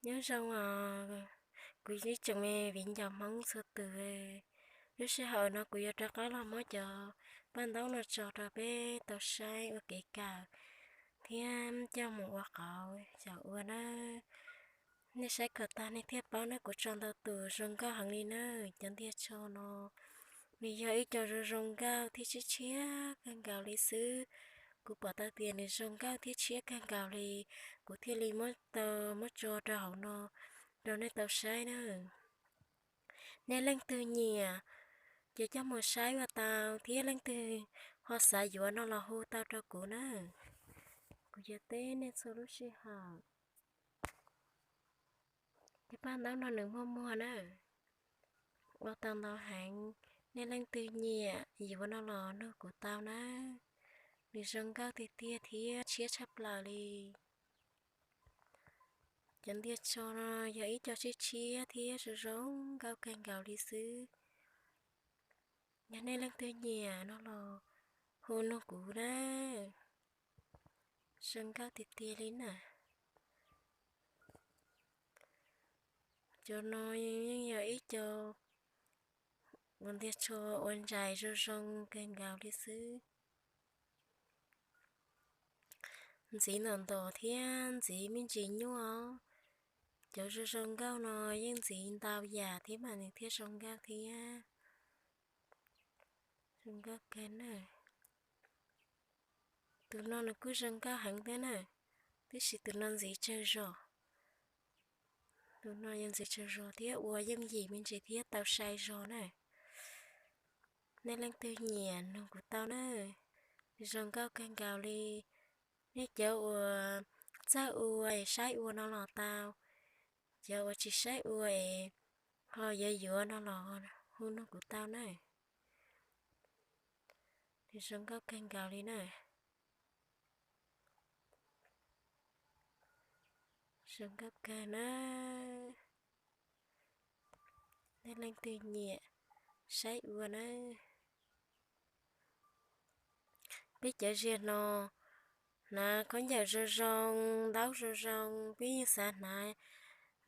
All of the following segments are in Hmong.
Nyob zoo os kuv ib tsoom me viv ncaus Hmoob txhua tus. Lub sij hawm no kuv yuav rov qab los muab cov paj ntaub no tso rau peb tau saib ua kev kawm thiab coj mus ua qauv xyaum ua na. Nej saib kom tag nej thiaj paub na, kuv tso ntau tus zoo nkauj heev li na. Cov ntiag tsho no nws yog ib co zoo zoo nkauj thiab tshiab tshiab kawg nkaus li xwb. Kuv pom tau tias nws zoo nkauj thiab tshiab kawg nkaus li, kuv thiaj li muab tau muab tso rau hauv no rau nej tau saib na. Nej leej twg nyiam ces coj mus saib ua tau, thiab leej twg ho xav yuav no los hu tau rau kuv na. Kuv yuav teb nej txhua lub sij hawm. Cov paj ntaub no nws muaj muag na, ua tau ntau heev. Nej leej twg nyiam yuav no los nug kuv tau na. Nws zoo nkauj tiag tiag thiab tshiab tshaj plaws li. Cov ntiag tsho no yog ib co tshiab tshiab thiab zoo zoo nkauj kawg nkaus li xwb. Yog nej leej twg nyiam no los hu nug kuv na. Zoo nkauj tiag tiag li na. Cov no yeej yog ib co ntiag tsho ua ntsais zoo zoo kawg nkaus li xwb. Ntxiv ntom ntos thiab ntxiv me ntsis nyuaj os. Cov zoo zoo nkauj no yeej ntxiv ntau yam thiab mas nws thiaj zoo nkauj thiab. Zoo nkauj kawg na. Tus no nws kuj zoo nkauj heev thiab na, tiam sis tus no ntxiv tsawg zos. Tus no yog ntxiv tsawg zos thiab ua yooj yim me ntsis thiab tau sai zog na. Nej leej twg nyiam nug kuv tau na. Zoo nkauj kawg nkaus li. Nej cov uas txawj ua es saib ua no los tau, cov uas tsis saib ua es ho yuav yuav no los hu nug kuv tau na. Nws zoo nkauj kawg nkaus li na. Zoo nkauj kawg na. Nej leej twg nyiam saib ua na. Peb cov ziag no hnav khaub ncaws zoo zoo, ntaub zoo zoo, peb yeej xav hnav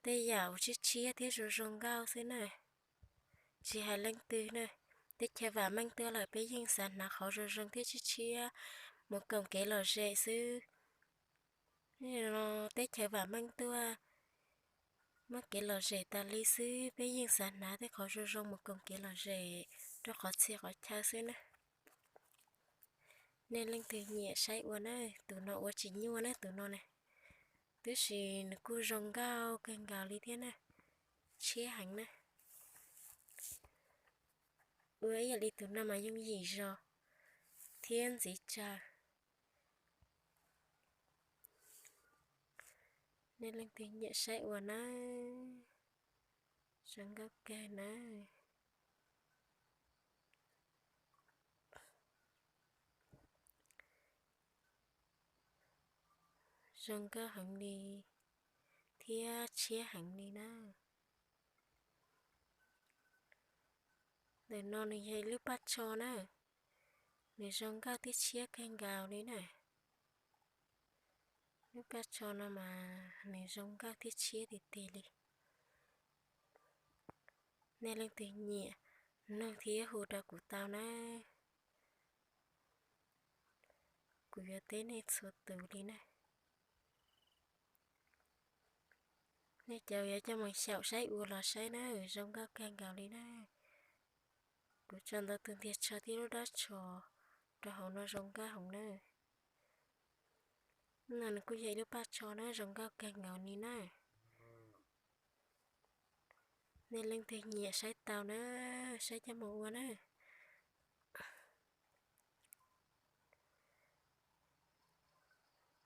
tej yam uas tshiab tshiab thiab zoo zoo nkauj xwb na. Tsis hais leej twg na, teb chaws vam meej tuaj lawm peb yeej xav hnav qhov zoo zoo thiab tshiab tshiab mus koom kev lom zem xwb. Teb chaws vam meej tuaj, muaj kev lom zem tas li xwb, peb yeej xav hnav tej qhov zoo zoo mus koom kev lom zem rau qhov txhia qhov chaw xwb na. Nej leej twg nyiam saib ua na, tus no ua tsis nyuaj na tus no na, tab sis nws kuj zoo nkauj kawg nkaus li thiab na, tshiab heev na. Ua ib yam li tus no mas yooj yim zog thiab ntxiv tsawg. Nej leej twg nyiam saib ua na, zoo nkauj kawg na. Zoo nkauj heev li thiab tshiab heev li na. Ntawm no nws yog ib lub paj tsho na, nws zoo nkauj thiab tshiab kawg nkaus li na. Lub paj tsho no mas nws zoo nkauj thiab tshiab tiag tiag li. Nej leej twg nyiam nug thiab hu rau kuv tau na. Kuv yuav teb nej txhua tus li na. Nej cov yuav coj mus xyaum saib ua los saib na, zoo nkauj kawg nkaus li na. Kuv tso ntau tus ntiag tsho thiab lub dab tsho rau hauv no zoo nkauj heev na. No nws kuj yog ib lub paj tsho na, zoo nkauj kawg nkaus li na. Nej leej twg nyiam saib tau na, saib coj mus ua na.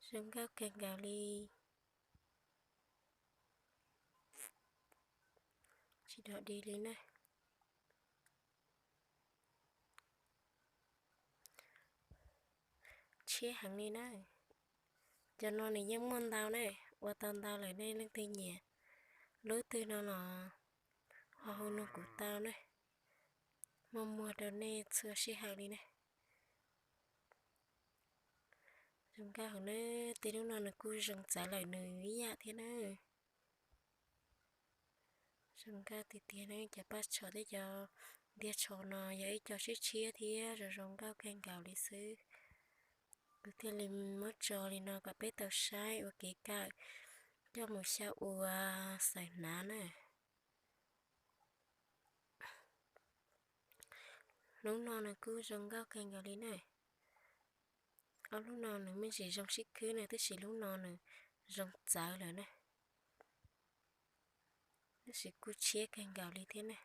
Zoo nkauj kawg nkaus li. Tsis dog dig li na. Tshiab heev li na. Cov no nws yeej muaj ntau na, ua tau ntau lawm, nej leej twg nyiam lub twg no los ho hu nug kuv tau na. Muaj muag rau nej txhua sij hawm li na. Zoo nkauj heev na, tej lub no nws kuj zoo txawv lawm nws ib yam thiab na. Zoo nkauj tiag tiag ne, cov paj tsho thiab cov ntiag tsho no yog ib co tshiab tshiab thiab zoo zoo nkauj kawg nkaus li xwb. Kuv thiaj li muab tso li no kom peb tau saib ua kev kawm coj mus xyaw ua xaws hnav na. Lub no nws kuj zoo nkauj kawg nkaus li na. Ob lub no nws me ntsis zoo sib khwb na, tab sis lub no nws zoo txawv lawm na. Tab sis kuj tshiab kawg nkaus li thiab ne.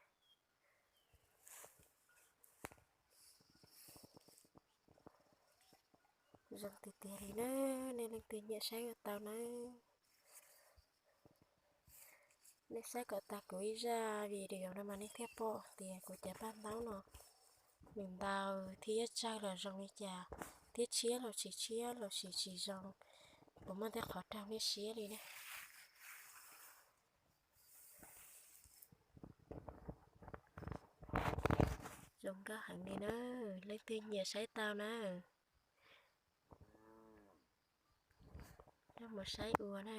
Zoo tiag tiag li na, nej leej twg nyiam saib ua tau na. Nej saib kom tag kuv ib zaj video no mas nej thiaj pom tias kuv cov paj ntaub no nws ntau thiab tsawg los zoo li cas, thiab tshiab los tsis tshiab los sis tsis zoo. Kuv muaj tej qhov raug nej siab li ne. Zoo nkauj heev li na, leej twg nyiam saib tau na, coj mus saib ua na.